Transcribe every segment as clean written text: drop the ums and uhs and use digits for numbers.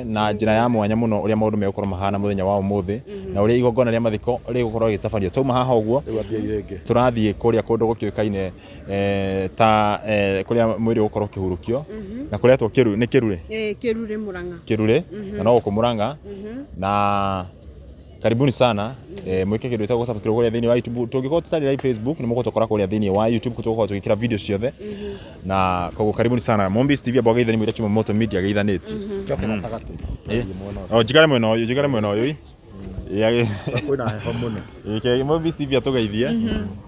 Na njĩra ya mwanya mũno ũrĩa maũndũ megũkorwo mahana mũthenya wa ũmũthĩ na ũrĩa igongona rĩa mathiko rĩgũkorwo rĩgĩtabanio. Twauma haha ũguo Rĩu ambia rĩngĩ. Tũrathiĩ kũrĩa kũndũ gũkĩũĩkaine ta kũrĩa mwĩrĩ ũgũkorwo ũkĩhurũkio na kũrĩa two nĩ Kĩrurĩ. Eh, Kĩrurĩ Mũrang'a. Kĩrurĩ na no gũkũ Mũrang'a. Na karibuni sana, mwĩke kĩndũ gĩtagwo subscribe kũrĩa thĩinĩ wa YouTube. Tũngĩkorwo tũtarĩ live Facebook, nĩ mũgũtũkora kũrĩa thĩinĩ wa YouTube, tũgũkorwo tũgĩkĩra video ciothe. Na koguo karibuni sana Mombis TV, amba geithani mwĩre Chuma Moto Media geithanĩtie. Coke gatagatĩ. Thiĩ mwena ũcio. O njikare mwena ũyũ, njikare mwena ũyũ. Kwĩna heho mũno. Ĩ Mombis TV atũgeithie.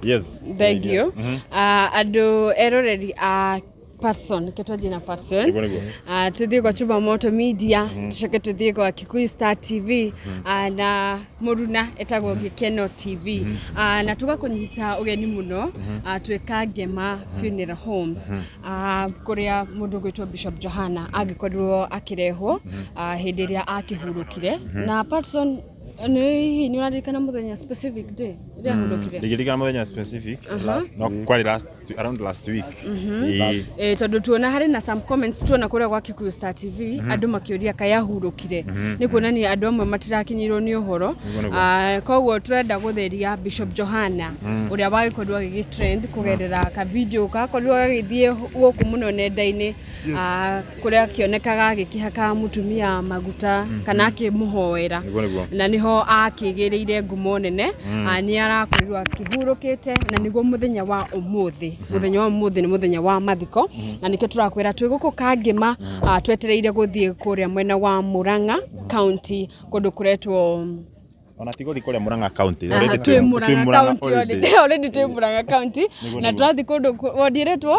Yes. Thank you. Ah, andũ eroreri a Patson, reke twanjie na Patson. Nĩguo, nĩguo. Ah, tuthiĩ kwa Chuma Moto Media, tucoke tuthiĩ kwa Kikuyu Star TV, ah, na mũruna etagwo Gĩkeno TV. Ah, na tũgakũnyita ũgeni mũno, ah, twĩ Kangema Funeral Homes, ah, kũrĩa mũndũ ũgwĩtwo Bishop Johana angĩkorirwo akĩrehwo, ah, hĩndĩ ĩrĩa akĩhurũkire. Na Patson, nĩ hihi nĩ ũraririkana mũthenya, specific day ĩrĩa ahurũkire? Ndingĩririkana mũthenya specific, no kwarĩ last, around last week. Ĩĩ. Eh, tondũ tuona harĩ na some comments tuona kũrĩa gwa Kikuyu Star TV, andũ makĩũria kaĩ ahurũkire, nĩ kuonania andũ amwe matirakinyĩirwo nĩ ũhoro. Nĩguo, nĩguo. Ah, koguo tũrenda gũtheria Bishop Johana ũrĩa wagĩkorirwo agĩgĩ trend kũgerera ka video gakorirwo gagĩthiĩ gũkũ mũno nenda-inĩ, ah, kũrĩa akĩonekaga agĩkĩhaka mũtumia maguta kana akĩmũhoera. Nĩguo, nĩguo. Na nĩho akĩgĩrĩire ngumo nene. Ah, nĩ arakorirwo akĩhurũkĩte na nĩguo mũthenya wa ũmũthĩ, mũthenya wa ũmũthĩ nĩ mũthenya wa mathiko, na nĩkĩo tũrakwĩra twĩ gũkũ Kangema, ah, twetereire gũthiĩ kũrĩa mwena wa Murang'a County kũndũ kũretwo Ona ti gũthiĩ kũrĩa Murang'a County. Aha, Already twĩ Murang'a Murang'a County already. Already twĩ Murang'a County na tũrathiĩ kũndũ ward ĩretwo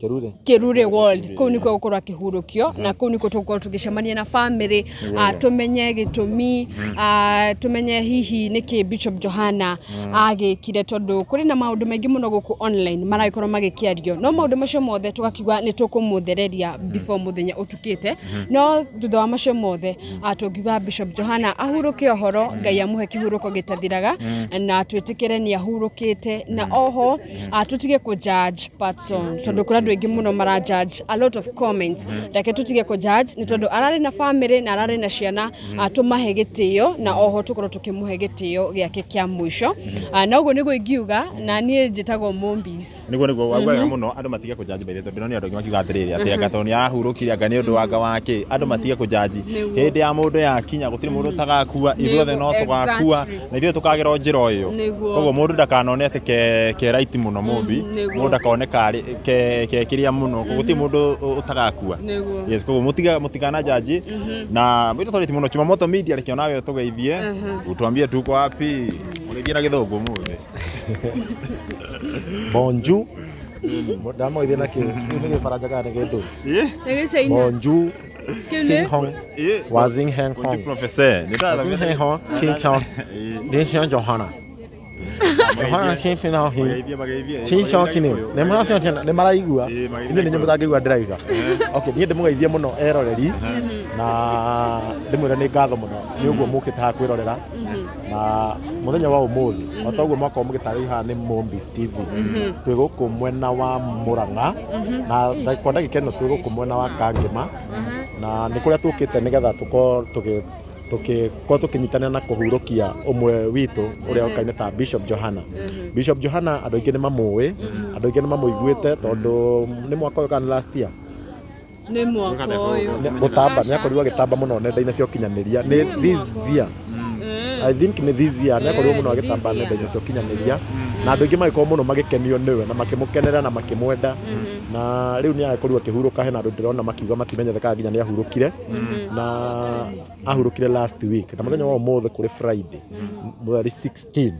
Kĩrurĩ. Kĩrurĩ Ward. Kũu nĩkuo gũkorwo akĩhurũkio na kũu nĩkuo tũgũkorwo tũgĩcemania na family, ah, tũmenye gĩtũmi, ah, tũmenye hihi nĩkĩ Bishop Johana agĩkire, tondũ kũrĩ na maũndũ maingĩ mũno gũkũ online maragĩkorwo magĩkĩario, no maũndũ macio mothe tũgakiuga nĩ tũkũmũthereria before mũthenya ũtukĩte. No thutha wa macio mothe, ah, tũngiuga Bishop Johana ahurũke ũhoro, Ngai amũhe kĩhurũko gĩtathiraga na twĩtĩkĩre nĩ ahurũkĩte. Na oho, ah, tũtige kũ judge person, tondũ kũrĩ andũ aingĩ mũno mara judge, a lot of comments. Reke tũtige kũ judge, nĩ tondũ ararĩ na family na ararĩ na ciana. Ah, tũmahe gĩtĩo na oho tũkorwo tũkĩmũhe gĩtĩo gĩake kĩa mũico. Ah, na ũguo nĩguo ingiuga, na niĩ njĩtagwo Mombis. Nĩguo wauga wega mũno. Andũ matige kũjudge by the way, tondũ ndĩronire andũ aingĩ makiuga atĩrĩrĩ, atĩ anga tondũ nĩ arahurũkire, anga nĩ ũndũ wanga wake. Andũ matige kũjudge. Hĩndĩ ya mũndũ yakinya, gũtirĩ mũndũ ũtagakua, ithuothe no tũgakua na ithuothe tũkagera o njĩra o ĩyo. Koguo mũndũ ndakanone atĩ ke right mũno mũmbi, mũndũ ndakone karĩ ke kĩrĩa mũno, gũtirĩ mũndũ ũtagakua. Yes, koguo mũtigana judge na mwĩrĩ twarĩti mũno. Chuma Moto Media, reke onawe ũtũgeithie, utuambie tuko wapi, ũrĩithie na gĩthũngũ mũthĩ. Bonjour. Ndamũgeithia na kĩ? Kĩu nĩ Gĩbaranja kana nĩ kĩndũ? Nĩ Gĩcaina. Bonjour. Kĩu nĩ? Sing Hong. Wa Zing Heng Bonjour Hong. professeur. Nĩ Zing Heng Hong. Ting Chong. Ding Chong Johanna. Johanna Ching Pin Hong. Mageithie, mageithie. Ching Chong Kini. Nĩ maraigua, nĩ maraigua. Ĩĩ, mageithie. Inyuĩ nĩ inyuĩ mũtangĩigua ndĩraiga. Okay, niĩ ndĩmũgeithie mũno eroreri na ndĩmwĩre nĩ ngatho mũno nĩ ũguo mũkĩte haha kwĩrorera na mũthenya wa ũmũthĩ. O ta ũguo mwakorwo mũgĩtarĩrio, haha nĩ Mombis TV, twĩ gũkũ mwena wa Mũrang'a na kwa ndagĩka ĩno twĩ gũkũ mwena wa Kangema, na nĩ kũrĩa tũkĩte nĩgetha tũkorwo tũgĩkorwo tũkĩnyitanĩra na kũhurũkia ũmwe witũ ũrĩa ũkaine ta Bishop Johana. Bishop Johana andũ aingĩ nĩ mamũĩ, andũ aingĩ nĩ mamũiguĩte, tondũ nĩ mwaka ũyũ kana last year? Nĩ mwaka ũyũ. Gũtamba nĩ akorirwo agĩtamba mũno nenda-inĩ cia ũkinyanĩria. Nĩ this year, I think nĩ this year nĩ akorirwo mũno agĩtamba nenda-inĩ cia ũkinyanĩria, na andũ aingĩ magĩkorwo mũno magĩkenio nĩwe na makĩmũkenera na makĩmwenda, na rĩu nĩ agĩkorirwo akĩhurũka. Hena andũ ndĩrona makiuga matimenyete kana nginya nĩ ahurũkire, na ahurũkire last week, na mũthenya wa ũmũthĩ kũrĩ Friday mweri 16.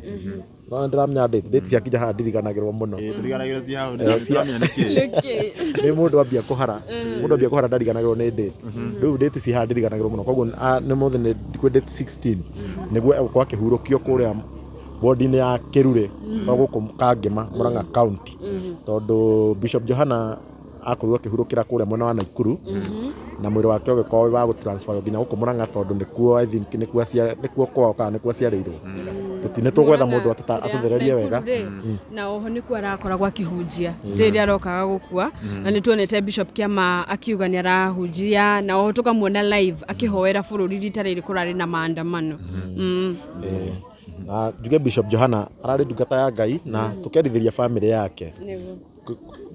No ndĩramenya date ciakinya haha ndiriganagĩrwo mũno. Tũriganagĩrwo ci hau, tũramenya nĩkĩ. Nĩkĩ? Nĩ mũndũ ambia kũhara, mũndũ ambia kũhara ndariganagĩrwo nĩ date. Rĩu date ci haha ndiriganagĩrwo mũno, koguo ah, nĩ mũthĩ nĩ kwĩ date 16 nĩguo egũkorwo akĩhurũkio kũrĩa ward-inĩ ya Kĩrurĩ o gũkũ Kangema, Murang'a County, tondũ Bishop Johana akorirwo akĩhurũkĩra kũrĩa mwena wa Naikuru na mwĩrĩ wake ũgĩkorwo wĩ wa gũtransfer nginya gũkũ Murang'a, tondũ nĩkuo, I think nĩkuo nĩkuo kwao kana nĩkuo aciarĩirwo. Nĩ tũgwetha mũndũ atũthererie wega. Na oho nĩkuo arakoragwo akĩhunjia rĩrĩa arokaga gũkua, na nĩ tuonete Bishop Kĩama akiuga nĩ arahunjia, na oho tũkamuona live akĩhoera bũrũri rita rĩrĩ kũrarĩ na maandamano. Na njuge Bishop Johana ararĩ ndungata ya Ngai, na tũkerithĩria family yake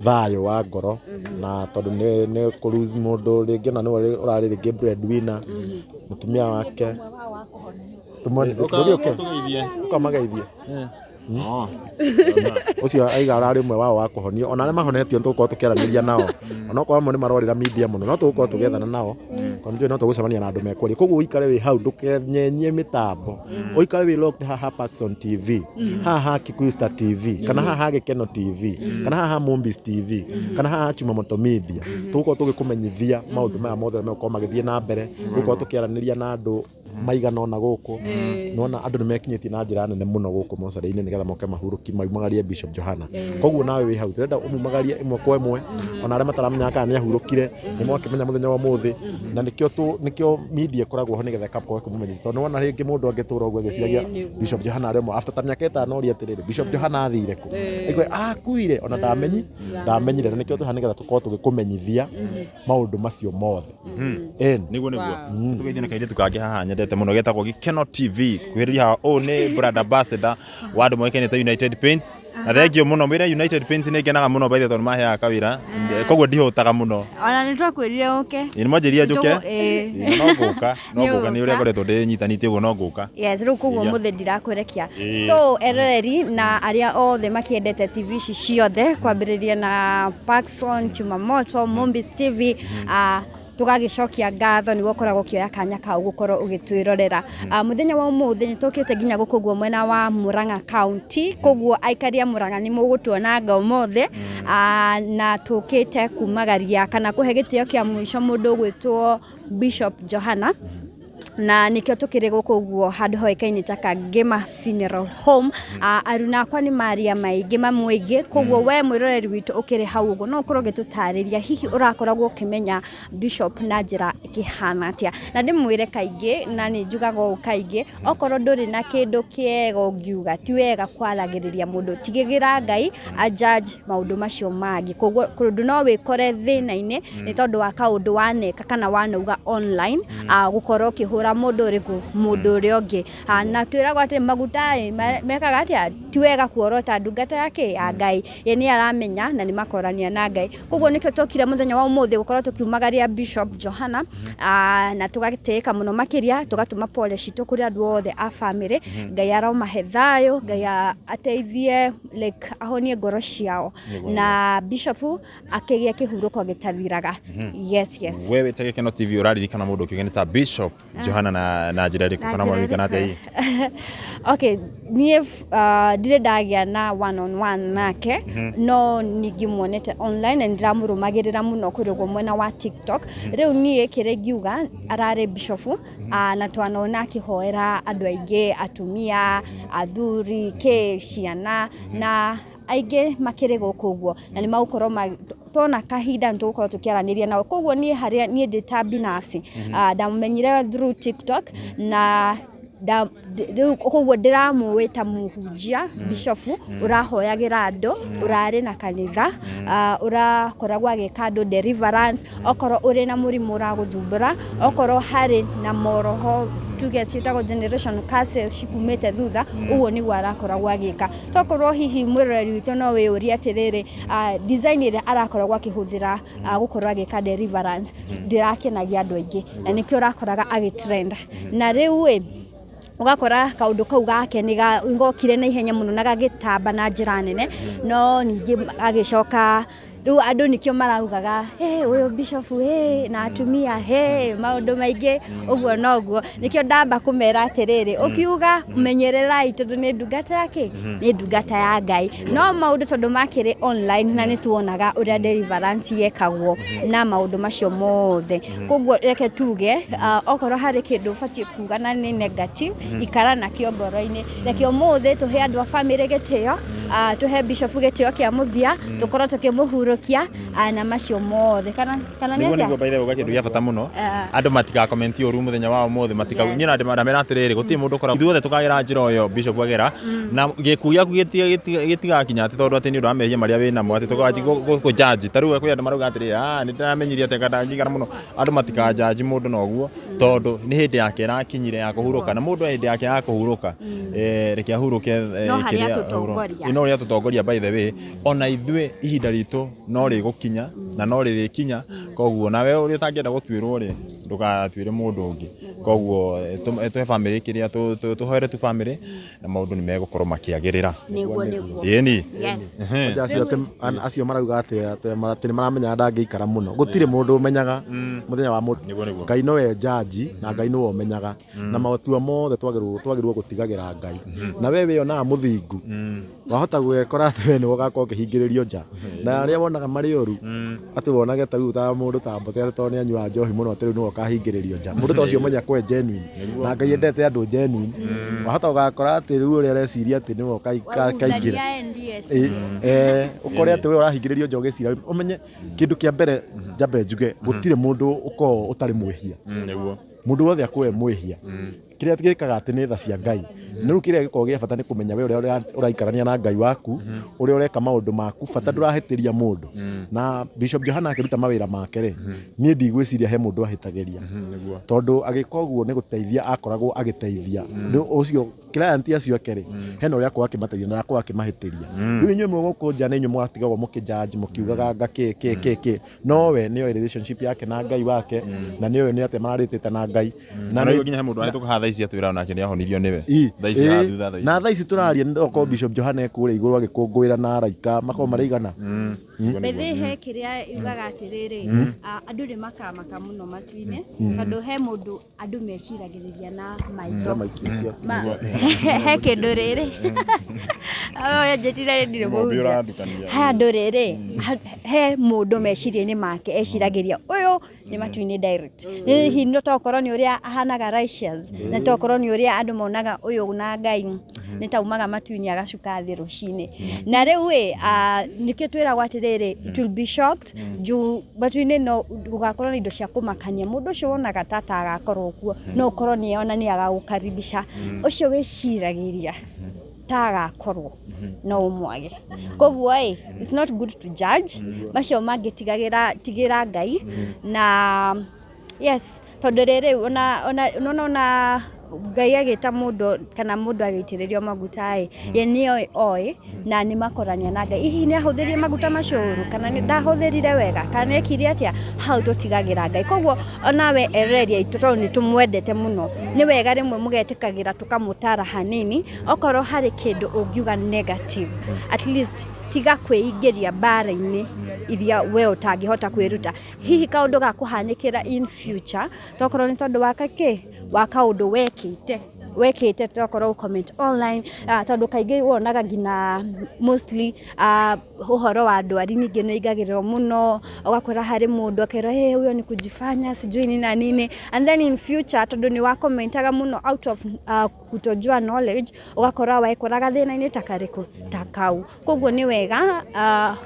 thayũ wa ngoro, na tondũ nĩ kũ lose mũndũ rĩngĩ, na nĩwe ũrarĩ rĩngĩ breadwinner, mũtumia wake. Ũkamageithie. Ũcio aiga ararĩ ũmwe wao wa kũhonio, ona arĩa mahonetio nĩ tũgũkorwo tũkĩaranĩria nao, onokorwo amwe nĩ marorĩra media mũno, no tũgũkorwo tũgĩethana nao, tondũ nĩtũĩ no tũgũcemania na andũ mekwaria. Koguo ũikare wĩ hau, ndũkenyenyie mĩtambo, ũikare wĩ locked haha Paxson TV, haha Kikuyu Star TV, kana haha Gĩkeno TV, kana haha Mombis TV, kana haha Chumamoto Media. Tũgũkorwo tũgĩkũmenyithia maũndũ maya mothe megũkorwo magĩthiĩ na mbere, tũgũkorwo tũkĩaranĩria na andũ maigana ũna gũkũ. Nĩwona andũ nĩ mekinyĩtie na njĩra nene mũno gũkũ mocarĩ-inĩ nĩgetha moke mahurũki maumagarie Bishop Johana. Koguo nawe wĩ hau, tũrenda ũmumagarie ĩmwe kwa ĩmwe, ona arĩa mataramenyaga kana nĩ ahurũkire nĩ mwakĩmenya mũthenya wa ũmũthĩ, na nĩkĩo media ĩkoragwo ho nĩgetha ĩgakorwo ĩkĩmũmenyithia, tondũ nĩwona rĩngĩ mũndũ angĩtũra ũguo agĩciragia Bishop Johana arĩ ũmwe, after ta mĩaka 5 oria atĩrĩrĩ, Bishop Johana athire kũ? Aigue akuire, ona ndamenyire, na nĩkĩo tũha nĩgetha tũkorwo tũgĩkũmenyithia maũndũ macio mothe. Nĩguo tũgeithie na kairĩtu kangĩ haha nyendete mũno getagwo Gĩkeno TV. Kuhĩrĩria haha, ũyũ nĩ brand ambassador wa andũ moĩkaine ta United Paints, na thengio mũno mwĩre United Paints nĩ ngenaga mũno by the way, tondũ maheaga kawĩra, koguo ndihũtaga mũno. Ona nĩ twakwĩrire ũke. Nĩ mwanjĩrire njũke, no ngũka, no ngũka, nĩ ũrĩa ngoretwo ndĩnyitanĩtie ũguo, no ngũka. Yes, rĩu koguo mũthĩ ndirakũrekia. So eroreri na arĩa othe makĩendete TV ici ciothe, kwambĩrĩria na Paxson, Chumamoto, Mombis TV, tũgagĩcokia ngatho nĩguo ũkoragwo ũkĩoya kanya kau gũkorwo ũgĩtwĩrorera. Mũthenya wa ũmũthĩ nĩ tũkĩte nginya gũkũ ũguo mwena wa Murang'a County, koguo aikari a Murang'a nĩ mũgũtuonanga ũmũthĩ, na tũkĩte kumagaria kana kũhe gĩtĩo kĩa mũico mũndũ ũgwĩtwo Bishop Johana, na nikio tukiri guku uguo handu hoikaine ta Kangema Funeral Home. Aruna akwa ni maria maingi mamwigi, koguo we mwiroreri witu ukiri hau uguo no ukorwo ugitutariria hihi urakoragwo ukimenya Bishop na njira ikihana atia. Na ndimwire kaingi na ni njugaga ũũ kaingi, okorwo nduri na kindu kiega ungiuga ti wega kwaragiriria mundu, tigigira Ngai a judge maundu macio mangi. Koguo kundu no wikore thina-ini ni tondu wa kaundu waneka kana wanauga online, gukorwo ukihura mundu uriku mundu uria ungi. Na twiragwo ati maguta mekaga atia, ti wega kuorota ndungata yake ya Ngai, ye ni aramenya na ni makorania na Ngai. Koguo nikio tokire muthenya wa umuthi gukorwo tukiumagaria Bishop Johana, na tugagitĩĩka mũno makiria, tugatũma pole citũ kũrĩ andũ othe a family. Ngai aromahe thayũ, Ngai ateithie like ahonie ngoro ciao, na Bishop akĩgĩa kĩhurũko gĩtathiraga. Yes, yes. Wewe ta Gĩkeno TV ũraririkana mũndũ ũkĩũĩkaine ta Bishop Johana na njĩra ĩrĩkũ, kana mwaririkana atĩa hihi? Okay, niĩ ndirĩ ndagĩa na one on one nake, no ningĩmuonete online na nĩndĩramũrũmagĩrĩra mũno kũrĩ ũguo mwena wa TikTok. Rĩu niĩ kĩrĩa ingiuga ararĩ bishop, na twanona akĩhoera andũ aingĩ, atumia, athuri, kĩ ciana, na aingĩ makĩrĩ gũkũ ũguo, na nĩ magũkorwo tona kahinda nĩ tũgũkorwo tũkĩaranĩria nao. Koguo niĩ harĩa niĩ ndĩ ta binafsi, ndamumenyire through TikTok, na rĩu koguo ndĩramũĩ ta mũhunjia bishop ũrahoyagĩra andũ, ũrarĩ na kanitha, ũrakoragwo agĩka andũ deliverance, okorwo ũrĩ na mũrimũ ũragũthumbũra, okorwo harĩ na moroho tuge ciĩtagwo generation curses cikumĩte thutha, ũguo nĩguo arakoragwo agĩka. Tokorwo hihi mwĩroreri witũ no wĩyũrie atĩrĩrĩ, design ĩrĩa arakoragwo akĩhũthĩra gũkorwo agĩka deliverance ndĩrakenagia andũ aingĩ, na nĩkĩo ũrakoraga agĩtrend. Na rĩu ĩ ugakora kaundu kau gake ni gokire na ihenya muno na gagitamba na njira nene, no ningĩ agĩcoka rĩu andũ nĩkĩo maraugaga hey, ũyũ bishop hey, na atumia hey, maũndũ maingĩ ũguo noguo. Nĩkĩo ndamba kũmera atĩrĩrĩ, ũkiuga menyererai tondũ nĩ ndungata yake, nĩ ndungata ya Ngai. No maũndũ tondũ makĩrĩ online na nĩ tuonaga ũrĩa deliverance yekagwo na maũndũ macio mothe. Koguo reke tuge okorwo harĩ kĩndũ ũbatiĩ kuga na nĩ negative, ikara nakĩo ngoro-inĩ. Reke ũmũthĩ tũhe andũ a family gĩtĩo, tũhe bishop gĩtĩo kĩa mũthia, tũkorwo tũkĩmũhurũkia akĩhurũkia na macio mothe kana kana nĩ Niguo atĩa? niguo by the way kindu gia bata muno. Ah. Andu matigakomenti ũru muthenya wa umuthi matika Yes. niĩ na ndamera atiriri gutiri mundu ukora ithuothe tukagera njira ũyo bishop agera na gĩkuũ gĩaku gĩtigakinya atĩ tondũ atĩ nĩ ũndũ wa mehia marĩa wĩ namo atĩ tũkanji kũjanji ta rĩu kwĩ andũ marauga atĩrĩrĩ ah nĩ ndĩramenyire atĩ ndangĩikara mũno andũ matikajanji mũndũ na ũguo tondũ nĩ hĩndĩ yake ĩrakinyire ya kũhurũka na mũndũ hĩndĩ yake ya kũhurũka reke ahurũke No harĩa kĩrĩa atũtongoria. Ĩ, no ũrĩa tũtongoria by the way ona ithuĩ ihinda ritũ no rĩgũkinya na no rĩrĩkinya koguo nawe ũrĩa ũtangĩenda gũtuĩrwo rĩ ndũgatuĩre mũndũ ũngĩ koguo tũhe bamĩrĩ kĩrĩa tũhoere tu bamĩrĩ na maũndũ nĩ megũkorwo makĩagĩrĩra. Nĩguo nĩguo. Ĩni. Yes. Anja acio atĩ acio marauga atĩ atĩ nĩ maramenya ndangĩikara mũno gũtirĩ mũndũ ũmenyaga mũthenya wa mũndũ. Nĩguo, nĩguo. Ngai nowe jaji na Ngai nĩwe ũmenyaga na matua mothe twagĩrĩirwo gũtigagĩra Ngai na we wĩyonaga mũthingu wahota gwĩkora atĩ we nĩwe ũgakorwo ũkĩhingĩrĩrio nja na arĩa wonaga marĩ oru atĩ wonage ta rĩu ta mũndũ ta Mbote atĩ tondũ nĩ anyuaga njohi mũno atĩ rĩu nĩwe ũkahingĩrĩrio nja mũndũ ta ũcio menya kwe genuine na Ngai endete andũ genuine wahota gũgakora atĩ rĩu ũrĩa areciria atĩ nĩwe ũkaingĩra. Waruthania NDS. Ũkore atĩ we ũrahingĩrĩrio nja ũgĩcira ũmenye kĩndũ kĩa mbere njambe njuge gũtirĩ mũndũ ũkoragwo ũtarĩ mwĩhia. Nĩguo. Mũndũ wothe akorwo e mwĩhia kĩrĩa gĩkaga atĩ nĩ tha cia Ngai nĩ rĩu kĩrĩa gĩkoragwo gĩa bata nĩ kũmenya we ũrĩa ũraikarania na Ngai waku ũrĩa ũreka maũndũ maku bata ndũrahĩtĩria mũndũ na Bishop Johana akĩruta mawĩra make rĩ niĩ ndigwĩciria he mũndũ ahĩtagĩria Nĩguo. tondũ agĩka ũguo nĩ gũteithia akoragwo agĩteithia nĩ ũcio client acio ake rĩ hena ũrĩa akoragwo akĩmateithia na akoragwo akĩmahĩtĩria rĩu inyuĩ mũgũkũ nja nĩ inyuĩ mũgatigagwo mũkĩjudge mũkiugaga nga kĩ kĩ kĩ kĩ no we nĩoĩ relationship yake na Ngai wake na nĩoĩ nĩ atĩa mararĩtĩte na Ngai na na nĩguo nginya he mũndũ ahĩtũka haha thaa ici atwĩra onake nĩ ahonirio nĩwe thaa ici haha thutha thaa ici. Na thaa ici tũraria nĩ okorwo Bishop Johana ekũrĩa igũrũ agĩkũngũĩra na araika makorwo marĩigana. Bethe he kĩrĩa yugaga atĩrĩrĩ andũ nĩ makamaka mũno matu-inĩ tondũ he mũndũ andũ meciragĩrĩria na maitho. Maiki ũcio. He kĩndũ rĩrĩ njĩtire ndirĩ Mũmbi mũhunjia. ũrandukania. He andũ rĩrĩ he mũndũ meciria-inĩ make eciragĩria ũyũ nĩ matu-inĩ direct nĩ hihi no tokorwo nĩ ũrĩa ahanaga righteous na tokorwo nĩ ũrĩa andũ monaga ũyũ na Ngai nĩ taumaga matu-inĩ agacuka thĩ rũcinĩ na rĩu ĩ nĩkĩo twĩragwo atĩrĩrĩ it will be shocked juu matu-inĩ no gũgakorwo na indo cia kũmakania mũndũ ũcio wonaga tata agakorwo kuo no ũkorwo nĩ ona nĩ agagũkaribisha ũcio wĩciragĩria tagakorwo no ũmwage koguo ĩ it's not good to judge macio mangĩ tigagĩra tigĩra Ngai na yes tondũ rĩrĩ ona ona ona ona Ngai agĩta mũndũ kana mũndũ agĩitĩrĩrio maguta ĩ ye nĩoĩ oĩ na nĩ makorania na Ngai hihi nĩ ahũthĩrire maguta macio ũru kana nĩ ndahũthĩrire wega kana ekire atĩa hau tũtigagĩra Ngai koguo onawe ereria aitũ tondũ nĩ tũmwendete mũno nĩ wega rĩmwe mũgetĩkagĩra tũkamũtara hanini okorwo harĩ kĩndũ ũngiuga negative at least tiga kwĩingĩria mbara-inĩ iria we ũtangĩhota kwĩruta hihi kaũndũ gakũhanĩkĩra in future tokorwo nĩ tondũ wa kakĩ wa kaũndũ wekĩte tokorwo comment online tondũ kaingĩ wonaga nginya mostly ũhoro wa ndwari ningĩ nĩ ũingagĩrĩrwo mũno ũgakora harĩ mũndũ akerwo hey, huyo ni kujifanya sijui nini na nini and then in future tondũ nĩ wakomentaga mũno out of kutojua knowledge ũgakora wekoraga thĩna-inĩ ta karĩkũ ta kau koguo nĩ wega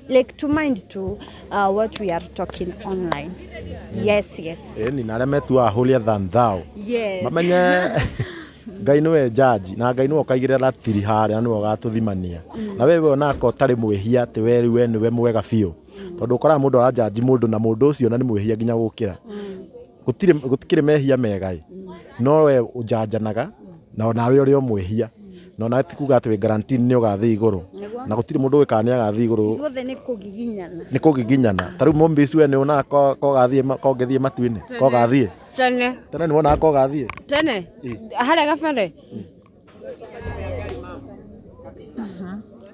like to mind to what we are talking online. Yes, yes. Ĩni na arĩa metuaga holier than thou Yes. mamenye Ngai nĩwe jaji na Ngai nĩwe ũkaigĩrĩra ratiri harĩa nĩwe ũgatũthimania na we wonaga ko ũtarĩ mwĩhia atĩ we rĩu we nĩwe mwega biũ tondũ ũkoraga mũndũ arajanji mũndũ na mũndũ ũcio na nĩ mwĩhia nginya gũkĩra gũtikĩrĩ mehia mega ĩ no we ũjanjanaga na onawe ũrĩ o mwĩhia na onawe ti kuga atĩ wĩ guarantee nĩ ũgathiĩ igũrũ na gũtirĩ mũndũ ũĩ kana nĩ agathiĩ igũrũ. Ithuothe nĩ kũgiginyana. Nĩ kũgiginyana ta rĩu Mũmbici we nĩ wonaga ko ũngĩthiĩ matu-inĩ ko ũgathiĩ Tene. tene nĩ wonaga ko ũgathiĩ. Tene. Harĩa gabere.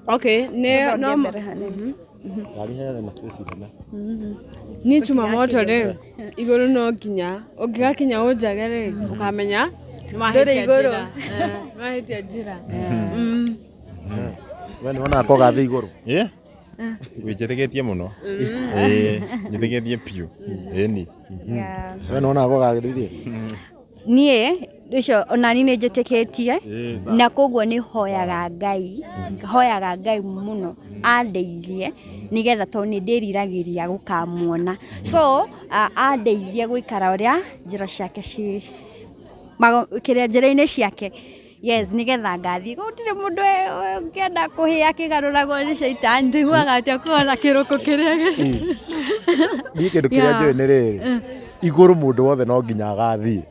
Okay, nĩ no Mbere hanene. Ngari heana na space nene. Ni Jumamoto rĩ igũrũ no nginya ũngĩgakinya ũnjage rĩ ũkamenya nĩwahĩtia Ndũrĩ igũrũ. njĩra. Nĩwahĩtia njĩra. We nĩ wonaga ko ũgathiĩ igũrũ. Ĩ? Wĩnjĩtĩkĩtie mũno ĩĩ njĩtĩkĩtie biũ ĩni. Yeah. We nĩ wonaga ko ũgathiĩ. Niĩ ũcio onani nĩ njĩtĩkĩtie na koguo nĩ hoyaga Ngai hoyaga Ngai mũno Andeithie nĩgetha tondũ nĩ ndĩriragĩria gũkamuona. So andeithie gũikara ũrĩa njĩra ciake ci kĩrĩa njĩra-inĩ ciake. Yes, nĩgetha ngathiĩ. Gũtirĩ mũndũ ũngĩenda kũhĩa kĩgarũragwo nĩ caitani. Ndiguaga atĩa kuona kĩrũkũ kĩrĩa Niĩ kĩndũ kĩrĩa njũĩ nĩ rĩrĩ, igũrũ mũndũ wothe no nginya agathiĩ.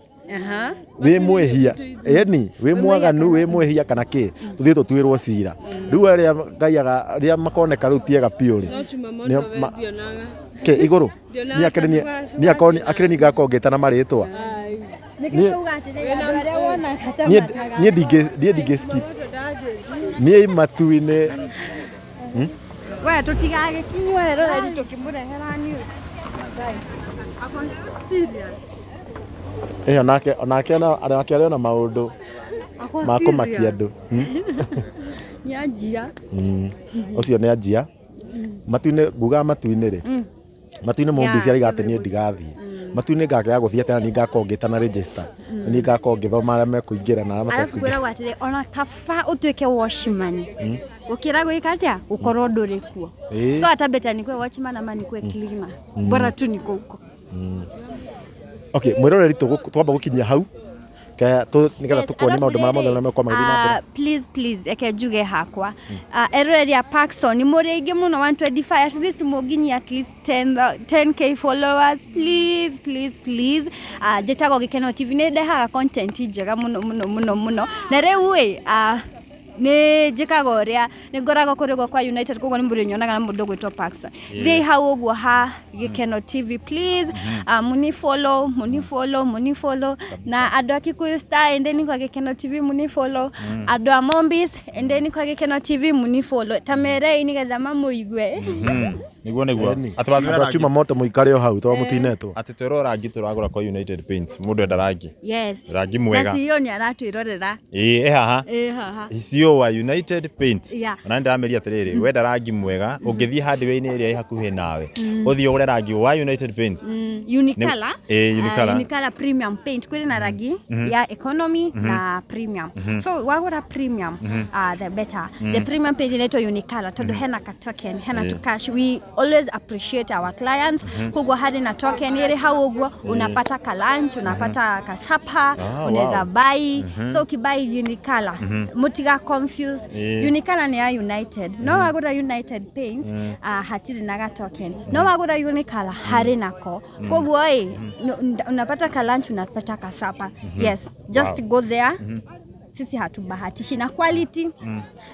Wĩ mwĩhia, ĩni wĩ mwaganu, wĩ mwĩhia kana kĩ, tũthiĩ tũtuĩrwo cira. Rĩu arĩa Ngai arĩa makoneka rĩu tiega biũ rĩ, No Jumamoto nĩo we ndionaga. Kĩ igũrũ? Ndionaga Niĩ akĩrĩ ta niĩ akĩrĩ niĩ ngakorwo ngĩtana marĩtwa. Ai. Nĩkĩo tauga atĩrĩrĩ, andũ arĩa wonaga ta Niĩ mataga. niĩ ndingĩ skip. Niĩ matu-inĩ. We tũtigagĩkinywo eroreri tũkĩmũrehera news. Ako serious. Ĩ onake onake arĩ ona maũndũ Ako ma kũmakia serious. andũ. Nĩ anjia. Ũcio nĩ anjia. Matu-inĩ, ngugaga matu-inĩ rĩ, matu-inĩ mũmbici arauga atĩ niĩ ndigathiĩ. Matu-inĩ ngakĩaga gũthiĩ atĩa na niĩ ngakorwo ngĩtana register. Na niĩ ngakorwo ngĩthoma arĩa mekũingĩra na arĩa Arabu matekũingĩra. kwĩragwo atĩrĩ, ona kaba ũtuĩke watchman gũkĩra gwĩka atĩa gũkorwo ndũrĩ kuo. So hata better nikuwe watchman ama nikuwe cleaner, bora tu niko huko. Okay, mwĩroreri, twamba gũkinyia hau nĩgetha tũkuonie maũndũ marĩa mothe marĩa megũkorwo magĩthiĩ na mbere. Please, please, eke njuge hakwa. Eroreri a Parkson mũrĩ aingĩ mũno, 125, at least mũnginyie at least 10K followers, please, please, please. Njĩtagwo Gĩkeno TV, nĩ ndehaga content njega mũno mũno mũno mũno, na rĩu ĩ nĩ njĩkaga ũrĩa nĩ ngoragwo kũrĩ ũguo kwa United, koguo nĩ mũrĩnyonaga na mũndũ ũgwĩtwo Parkson. Thiĩ hau ũguo ha Gĩkeno TV, please, muni follow, muni follow, muni follow. Na andũ a Kikuyu Star, endeni kwa Gĩkeno TV muni follow. Andũ a Mombis, endeni kwa Gĩkeno TV muni follow. Ta merei nĩgetha mamũigue. Niguo. Ĩni. Atĩ watwĩra Andũ a rangi Chuma Moto mũikare o hau tondũ mũtinetwo. Atĩ twĩrwo rangi tũragũra kwa United Paints, mũndũ enda rangi. Yes. Rangi mwega. Na CEO nĩ aratwĩrorera. Ĩĩ, ĩ haha. Ĩ haha. CEO wa United Paints. Ona nĩndĩrameria atĩrĩrĩ, wenda rangi mwega ũngĩthiĩ hardware-inĩ ĩrĩa ĩ hakuhĩ nawe, ũthiĩ ũgũre rangi wa United Paints. Unicolor. Unicolor. Unicolor premium paint, kwĩrĩ na rangi ya economy na premium. So wagũra premium, the better. The premium paint inaitwa Unicolor tondũ hena ka token, hena tu cash. We always appreciate our clients, koguo harĩ na token ĩrĩ hau ũguo, unapata ka lunch, unapata ka supper, unaweza buy. So ukibuy Unicolor, mutiga confuse. Unicolor nĩ ya United, no wagũra United Paint, hatirĩ na ga token, no wagũra Unicolor harĩ nako. Koguo ĩ unapata ka lunch, unapata ka supper. Yes, just go there. Sisi hatubahatishi na quality,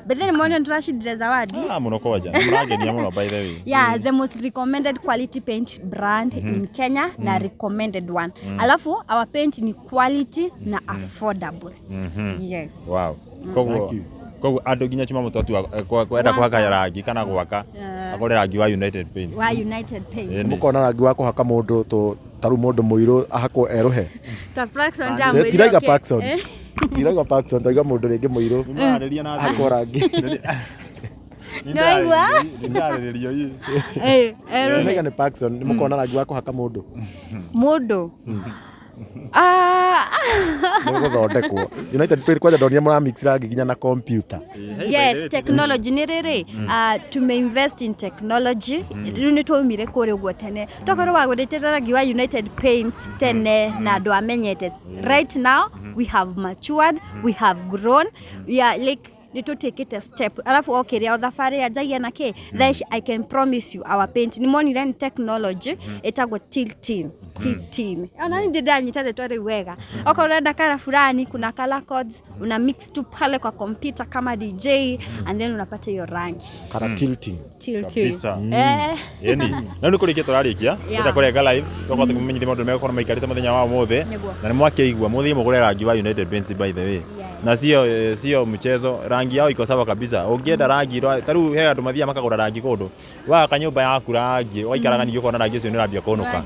but then mwone turashindire zawadi. Ah, mũno kwanja nĩ mũrangenia mũno, by the way. Yeah, the most recommended quality paint brand in Kenya na recommended one. Alafu our paint ni quality na affordable. Yes. Wow. Koguo Thank you. Koguo andũ nginya chuma mũtũ atua kwenda kũhaka rangi kana gwaka, agũre rangi wa United Paints. Wa United Paint. Ĩni. Mũkona rangi wa kũhaka mũndũ ta rĩu mũndũ mũirũ ahakwo erũhe. Ta Praxon Eh, ndamwĩrire tiraiga okay. Parkson. Tiraiga Parkson, taiga mũndũ rĩngĩ mũirũ Nĩmũrarĩria na ahakwo rangi. Nĩwaigua? Nĩndarĩrĩrio ĩ. Eh, erũhe. Tiraiga nĩ Parkson, nĩ mũkona rangi wa kũhaka mũndũ. Mũndũ. Ah, Nĩ gũthondekwo. United Paint kwanja ndonire mũramix rangi nginya na computer. Yes, technology nĩ rĩrĩ, tumeinvest in technology. Rĩu nĩ twaumire kũrĩa ũguo tene, tokorwo wagũrĩte rangi wa United Paints tene na andũ amenyete. Right now we have matured, we have grown, we are like nĩ tũtĩkĩte step. Alafu o kĩrĩa o thabarĩ yanjagia na kĩ, thaa ici I can promise you our paint nĩ monire nĩ technology ĩtagwo tilting. Tilting, ona nĩ ndanyita rĩtwa rĩu wega. Okorwo ũrenda kala fulani, kuna color codes, una mix tu pale kwa computer kama DJ and then unapata hiyo rangi. Kana tilting. Tilting. Kabisa. Eh. Ĩni na nĩ kũrĩkia tũrarĩkia, enda kũrenga live, tũkorwo tũkĩmenyithia maũndũ megũkorwo maikarĩte mũthenya wa ũmũthĩ. Nĩguo. Na nĩ mwakĩigua, mũthiĩ mũgũre rangi wa United Paints, by the way, na sio mchezo, rangi yao iko sawa kabisa. Ũngĩenda rangi ta rĩu he andũ mathiaga makagũra rangi kũndũ, waka nyũmba yaku rangi waikaraga, ningĩ ũkona rangi ũcio nĩ ũrambia kũnũka.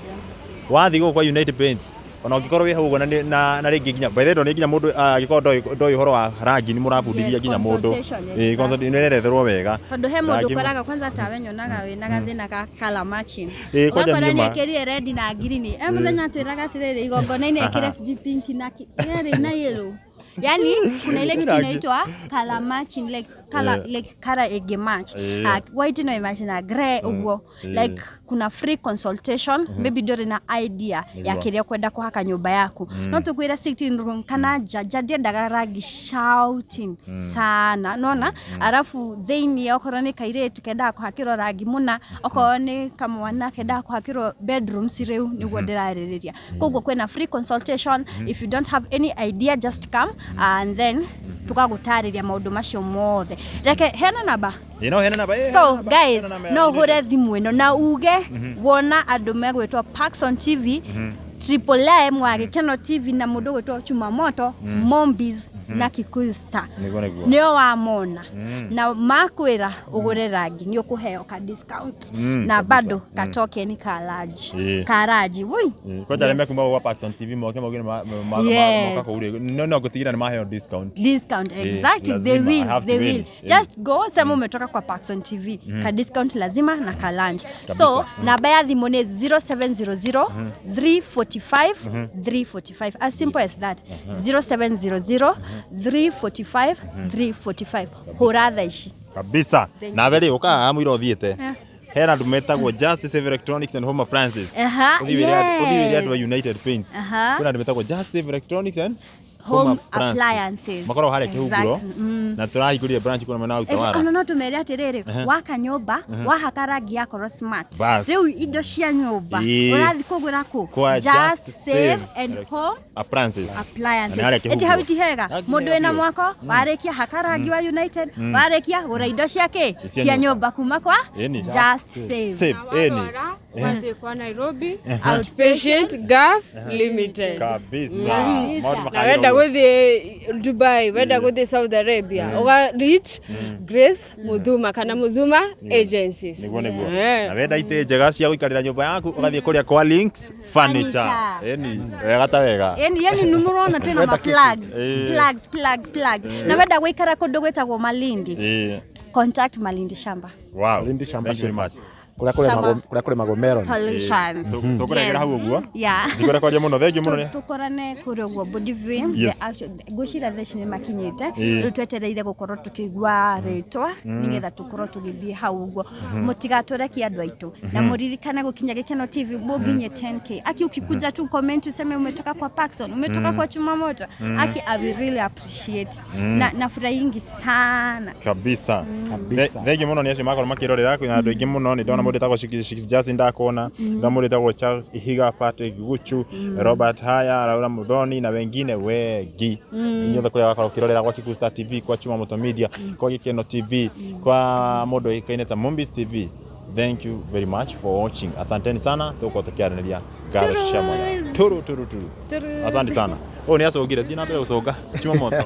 Wathiĩ gũkũ kwa United Paints, ona ũngĩkorwo wĩ hau ũguo na rĩngĩ nginya, by the way, ndonire nginya mũndũ angĩkorwo ndoĩ ũhoro wa rangi, nĩ mũrabundithia Yes, nginya mũndũ. Consultation, Ĩĩ, exactly. nĩ ũreretherwo wega. Tondũ he mũndũ Rangi ũkoraga kwanza tawe nyonaga wĩna gathĩna ka color matching. Ĩĩ, kwanja Ũgakora niĩ ma. nĩekĩrire red na green, e mũthenya atwĩraga atĩrĩrĩ, igongona-inĩ ekĩre sijui pink na yarĩ na yellow. Yani kuna ile kitu inaitwa color matching, like color, like color ĩngĩ match. White no imatch na grey ũguo. Like kuna free consultation, maybe ndũrĩ na idea ya kĩrĩa ũkwenda kũhaka nyũmba yaku, no tũkwĩre sitting room kana nja. Nja ndiendaga rangi shouting sana, nona arafu thĩiniĩ okorwo nĩ kairĩtu kendaga kũhakĩrwo rangi mũna, okorwo nĩ kamwana kendaga kũhakĩrwo bedrooms, rĩu nĩguo ndĩrarĩrĩria. Koguo kwĩna free consultation. If you don't have any idea, just come and then tũgagũtarĩria maũndũ macio mothe. Reke heana namba. Ĩ, no heana namba, So heana namba, guys, heana namba ya no United. ũhũre thimũ ĩno na uge wona andũ megwĩtwo Parkson TV, Triple M wa Gĩkeno TV na mũndũ gwĩtwo Chumamoto Mombis na Kikuyu Star. Nĩguo, nĩguo. Nĩo wamona na makwĩra ũgũre rangi, nĩ ũkũheo ka discount na bado ka token ka large ka large wui. Kwanja arĩa mekuma gwa Parkson TV moke moke moka kũu rĩ, no ngũtigĩrĩra nĩ maheo discount. Discount, exactly, they lazima, I will have they to win. will. Just go, sema umetoka kwa Parkson TV, ka discount lazima na ka lunch. So namba ya thimũ nĩ 0700 345 345, as simple as that, 0700 345 345. Hũra thaa ici. Kabisa. Nawe rĩ, ũkaga haha mũira ũthiĩte hena andũ metagwo Just Save Electronics and Home Appliances. Ũthiĩ wĩre andũ a United Paints. Kwĩna andũ metagwo Just Save Electronics and Home Appliances. Makoragwo harĩa Kĩhunguro. Na tũrahingũrire branch kũrĩa mwena wa Utawala. Ona no tũmere atĩrĩrĩ, waka nyũmba wahaka rangi yakorwo smart. Bas. Rĩu indo cia nyũmba ũrathiĩ kũgũra kũ? Kwa Just Save and Home Appliances. Appliances. Na nĩ harĩa Ĩti Kĩhunguro. hau ti hega? Hau ti Mũndũ hega wĩna biũ. mwako warĩkia haka rangi wa United, warĩkia gũra indo cia kĩ? Cia Cia nyũmba. nyũmba kuma kwa Ĩni. Just Save. Save, ĩni. Warwara ũgathiĩ kwa Nairobi Outpatient Gulf Limited. Kabisa. Maũndũ Na makagĩra wenda ũguo. gũthiĩ Dubai, wenda gũthiĩ Saudi Arabia, ũga reach Grace Muthuma kana Muthuma Agencies. Nĩguo, nĩguo. Na wenda itĩ njega cia gũikarĩra nyũmba yaku, ũgathiĩ kũrĩa kwa Links Furniture. Furniture. Ĩni, wega ta wega. Yani yani nĩmũrona twĩna ma plugs, plugs, plugs, plugs. Na wenda gũikara kũndũ gwĩtagwo Malindi, contact Malindi Shamba Wow. Malindi Shamba. Thank you very much. Kũrĩa kũrĩmagwo, kũrĩa kũrĩmagwo melon. Solutions. Tũkũrengera hau ũguo. Yeah. Ndikwenda kwaria mũno, thengiũ mũno nĩ. Tũkorane kũrĩa ũguo body viewing. Ngwĩciria thaa ici nĩ makinyĩte. Rĩu twetereire gũkorwo tũkĩigua rĩtwa nĩgetha tũkorwo tũgĩthiĩ hau ũguo. Mũtigatũrekie andũ aitũ, na mũririkane gũkinya Gĩkeno TV mũnginye 10K. Aki ukikuja tu comment useme umetoka kwa Parkson, umetoka kwa Chumamoto, aki I will really appreciate na nafurahingi sana. Kabisa. Kabisa. Thengiũ mũno nĩ acio makorwo makĩrorera. Kwĩna andũ aingĩ mũno, nĩ ndona mũndũ wĩtagwo Justin, ndakona ndona mũndũ wĩtagwo Charles Ihiga, Patrick Guchu, Robert Haya, Laura Muthoni na wengine wengi. Inyuothe kũrĩa wakorwo ũkĩrorera gwa Kikuyu Star TV, kwa Chumamoto Media, kwa Gĩkeno TV, kwa mũndũ ũĩkaine ta Mombis TV, thank you very much for watching. Asanteni sana, tũgũkorwo tũkĩaranĩria ngaro cia mwanya. Turu turu turu. Asante sana. Ũyũ nĩ acũngire, thiĩ na mbere gũcũnga Chumamoto.